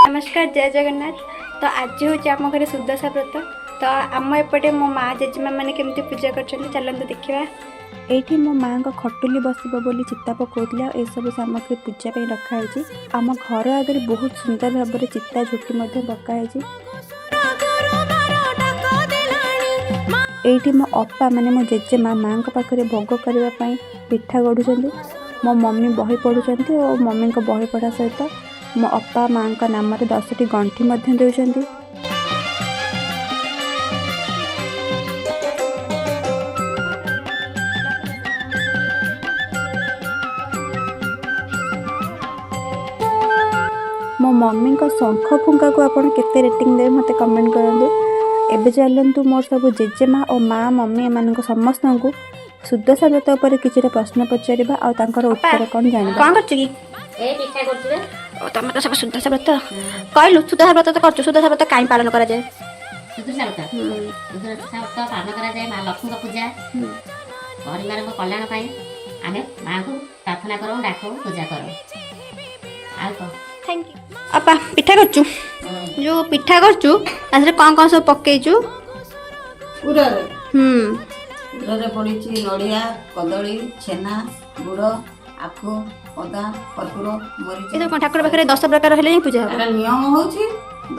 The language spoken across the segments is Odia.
ନମସ୍କାର, ଜୟ ଜଗନ୍ନାଥ। ତ ଆଜି ହେଉଛି ଆମ ଘରେ ସୁଦଶା ବ୍ରତ। ତ ଆମ ଏପଟେ ମୋ ମା, ଜେଜେମା ମାନେ କେମିତି ପୂଜା କରୁଛନ୍ତି, ଚାଲନ୍ତୁ ଦେଖିବା। ଏଇଠି ମୋ ମାଆଙ୍କ ଖଟୁଲି ବସିବ ବୋଲି ଚିତା ପକାଉଥିଲେ ଆଉ ଏସବୁ ସାମଗ୍ରୀ ପୂଜା ପାଇଁ ରଖାହେଇଛି। ଆମ ଘର ଆଗରେ ବହୁତ ସୁନ୍ଦର ଭାବରେ ଚିତା ଝୋଟି ମଧ୍ୟ ପକା ହେଇଛି। ଏଇଠି ମୋ ଅପା, ମାନେ ମୋ ଜେଜେମା, ମାଆଙ୍କ ପାଖରେ ଭୋଗ କରିବା ପାଇଁ ପିଠା ଗଢ଼ୁଛନ୍ତି। ମୋ ମମି ବହି ପଢ଼ୁଛନ୍ତି ଓ ମମିଙ୍କ ବହି ପଢ଼ା ସହିତ ମୋ ଅପା ମାଆଙ୍କ ନାମରେ 10ଟି ଗଣ୍ଠି ମଧ୍ୟ ଦେଉଛନ୍ତି। ମୋ ମମିଙ୍କ ଶଙ୍ଖ ଫୁଙ୍କାକୁ ଆପଣ କେତେ ରେଟିଂ ଦେବେ, ମୋତେ କମେଣ୍ଟ କରନ୍ତୁ। ଏବେ ଚାଲନ୍ତୁ, ମୋର ସବୁ ଜେଜେମା ଓ ମା, ମମି ଏମାନଙ୍କୁ ସମସ୍ତଙ୍କୁ ସୁଦଶା ବ୍ରତ ଉପରେ କିଛିଟା ପ୍ରଶ୍ନ ପଚାରିବା ଆଉ ତାଙ୍କର ଉତ୍ତର କ'ଣ ଜାଣିବା। କ'ଣ କରୁଛୁ କି? ଏଇ ପିଠା କରୁଛୁ ରେ। ଓ, ତମେ ତ ସବୁ ସୁଦଶା ବ୍ରତ। କହିଲୁ, ସୁଦଶା ବ୍ରତ ତ କରୁଛୁ, ସୁଦଶା ବ୍ରତ କାହିଁ ପାଳନ କରାଯାଏ? ସୁଦଶା ବ୍ରତ, ସୁଦଶା ବ୍ରତ ପାଳନ କରାଯାଏ ମା ଲକ୍ଷ୍ମୀଙ୍କ ପୂଜା, ପରିବାରଙ୍କ କଲ୍ୟାଣ ପାଇଁ ଆମେ ମାଙ୍କୁ ପ୍ରାର୍ଥନା କରୁ, ଡାକୁ, ପୂଜା କରୁ। ଆଉ କ'ଣ? Thank you ଅପା। ପିଠା କରୁଛୁ, ଯୋଉ ପିଠା କରୁଛୁ ତା ଦେହରେ କ'ଣ କ'ଣ ସବୁ ପକେଇଛୁ? ପୁରରେ? ହୁଁ। ପୁରରେ ପଡ଼ିଛି ନଡ଼ିଆ, କଦଳୀ, ଛେନା, ଗୁଡ଼, ଆଖୁ, ଅଦା, କର୍ପୂର, ମରିଚ। ଏ ସବୁ କ'ଣ ଠାକୁର ପାଖରେ 10 ପ୍ରକାର ହେଲେ ହିଁ ପୂଜା ହେବ? ଏଟା ନିୟମ ହେଉଛି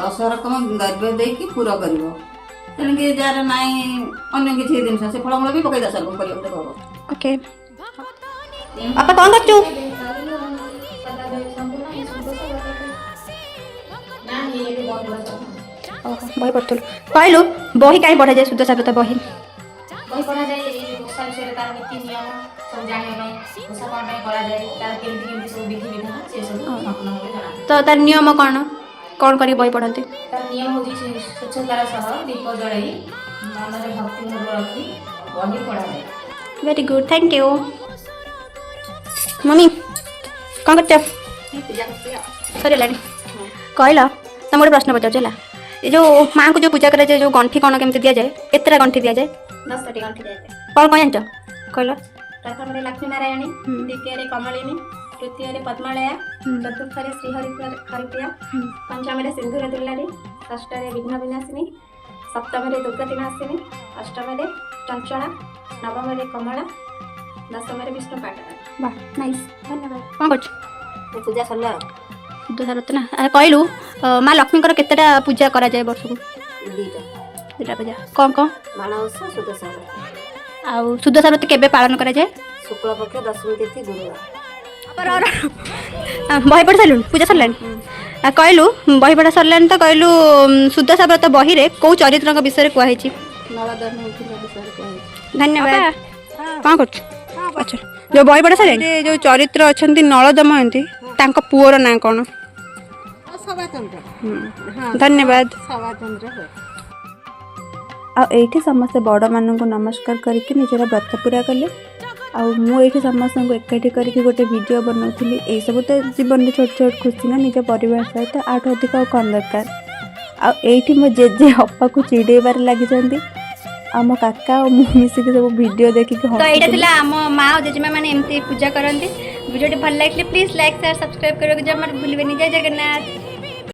10 ରକମ ଦ୍ରବ୍ୟ ଦେଇକି ପୁର କରିବ। ତେଣିକି ଯାହାର ନାହିଁ ଅନ୍ୟ କିଛି ଜିନିଷ, ସେ ଫଳମୂଳ ବି ପକେଇ 10 ରକମ କରିବାକୁ ହବ। ଓକେ। ଅପା, କ'ଣ କରୁଛୁ? ଓହୋ, ବହି ପଢ଼ୁଥିଲୁ। କହିଲୁ, ବହି କାହିଁ ପଢ଼ାଯାଏ, ସୁଦଶା ବ୍ରତ ବହି? ବହି ପଢ଼ାଯାଏ ଏଇ ଓଷା ବିଷୟରେ, ତାର ନୀତି ନିୟମ ସବୁ ଜାଣିବା ପାଇଁ। ଓଷା କ'ଣ ପାଇଁ କରାଯାଏ, ତାର କେମିତି କେମିତି ସବୁ ବିଧି ବିଧାନ, ସେ ସବୁ ସମ୍ପୂର୍ଣ୍ଣ ଭାବେ ଜଣା। ତ ତାର ନିୟମ କ'ଣ କ'ଣ କରିକି ବହି ପଢ଼ନ୍ତି? ତାର ନିୟମ ହେଉଛି ସ୍ୱଚ୍ଛତାର ସହ ଦୀପ ଜଳାଇ ମନରେ ଭକ୍ତି ଭାବ ରଖି ବହି ପଢ଼ାଯାଏ। Very good, thank you mummy. କ'ଣ କରୁଛ? ସରିଗଲାଣି? କହିଲ, ତମ ଗୋଟେ ପ୍ରଶ୍ନ ପଚାରୁଛି, ହେଲା? ଏ ଯେଉଁ ମାଆଙ୍କୁ ଯେଉଁ ପୂଜା କରାଯାଏ, ଯେଉଁ ଗଣ୍ଠି କ'ଣ କେମିତି ଦିଆଯାଏ, କେତେଟା ଗଣ୍ଠି ଦିଆଯାଏ? 10ଟି ଗଣ୍ଠି ଦିଆଯାଏ। କ'ଣ କ'ଣ ଜାଣିଛ, କହିଲ? ପ୍ରଥମରେ ଲକ୍ଷ୍ମୀ ନାରାୟଣୀ, ଦ୍ୱିତୀୟରେ କମଳିନୀ, ତୃତୀୟରେ ପଦ୍ମାଳୟା, ଚତୁର୍ଥରେ ଶ୍ରୀହରି ହରିପ୍ରିୟା, ପଞ୍ଚମରେ ସିନ୍ଧୁର ଦୁଲାରୀ, ଷଷ୍ଠରେ ବିଘ୍ନ ବିନାଶିନୀ, ସପ୍ତମରେ ଦୁର୍ଗତି ନାଶିନୀ, ଅଷ୍ଟମରେ ଚଞ୍ଚଳା, ନବମରେ କମଳା, ଦଶମରେ ବିଷ୍ଣୁ ପାଟଣା। ବାহ, ନାଇସ୍, ଧନ୍ୟବାଦ। କ'ଣ କରୁଛୁ? ପୂଜା ସରିଲା। ସୁଦଶା ବ୍ରତ ନା? ଆରେ କହିଲୁ, ମା ଲକ୍ଷ୍ମୀଙ୍କର କେତେଟା ପୂଜା କରାଯାଏ ବର୍ଷକୁ? ଦୁଇଟା। ଦୁଇଟା ପୂଜା। କ'ଣ କ'ଣ? ମାଣବସା, ସୁଦଶା ବ୍ରତ। ଆଉ ସୁଦଶା ବ୍ରତ କେବେ ପାଳନ କରାଯାଏ? ଶୁକ୍ଳ ପକ୍ଷ ଦଶମୀ ତିଥି, ଗୁରୁବାର। ବହି ପଢ଼ି ସାରିଲୁଣି? ପୂଜା ସରିଲାଣି? କହିଲୁ, ବହି ପଢ଼ା ସରିଲାଣି ତ କହିଲୁ, ସୁଦଶା ବ୍ରତ ବହିରେ କୋଉ ଚରିତ୍ରଙ୍କ ବିଷୟରେ କୁହାହେଇଛି? ନଳଦମୟନ୍ତୀଙ୍କ ବିଷୟରେ କୁହାଯାଇଛି। ଧନ୍ୟବାଦ। କ'ଣ କରୁଛୁ? ଆଚ୍ଛା, ଯୋଉ ବହି ପଢ଼ା ସରିଲାଣି, ଯୋଉ ଚରିତ୍ର ଅଛନ୍ତି ନଳ ଦମୟନ୍ତୀ, ତାଙ୍କ ପୁଅର ନାଁ କ'ଣ? ସଭାଚନ୍ଦ୍ର। ଧନ୍ୟବାଦ। ସଭାଚନ୍ଦ୍ର। ଆଉ ଏଇଠି ସମସ୍ତେ ବଡ଼ମାନଙ୍କୁ ନମସ୍କାର କରିକି ନିଜର ବ୍ରତ ପୁରା କଲେ। ଆଉ ମୁଁ ଏଇଠି ସମସ୍ତଙ୍କୁ ଏକାଠି କରିକି ଗୋଟେ ଭିଡ଼ିଓ ବନାଉଥିଲି। ଏଇସବୁ ତ ଜୀବନରେ ଛୋଟ ଛୋଟ ଖୁସି ନା, ନିଜ ପରିବାର ସହିତ ୟାଠୁ ଅଧିକ ଆଉ କ'ଣ ଦରକାର? ଆଉ ଏଇଠି ମୋ ଜେଜେ ଅପାକୁ ଚିଡ଼େଇବାରେ ଲାଗିଛନ୍ତି ଆଉ ମୋ କାକା ଆଉ ମୁଁ ମିଶିକି ସବୁ ଭିଡ଼ିଓ ଦେଖିକି ତ ଏଇଟା ହସୁଥିଲୁ। ଥିଲା ଆମ ମା ଆଉ ଜେଜେମା ମାନେ ଏମିତି ପୂଜା କରନ୍ତି। ଭିଡ଼ିଓଟି ଭଲ ଲାଗିଲେ ପ୍ଲିଜ୍ ଲାଇକ୍, ସେୟାର, ସବସ୍କ୍ରାଇବ୍ କରିବାକୁ ଜମାରୁ ଭୁଲିବେନି। ଜୟ ଜଗନ୍ନାଥ।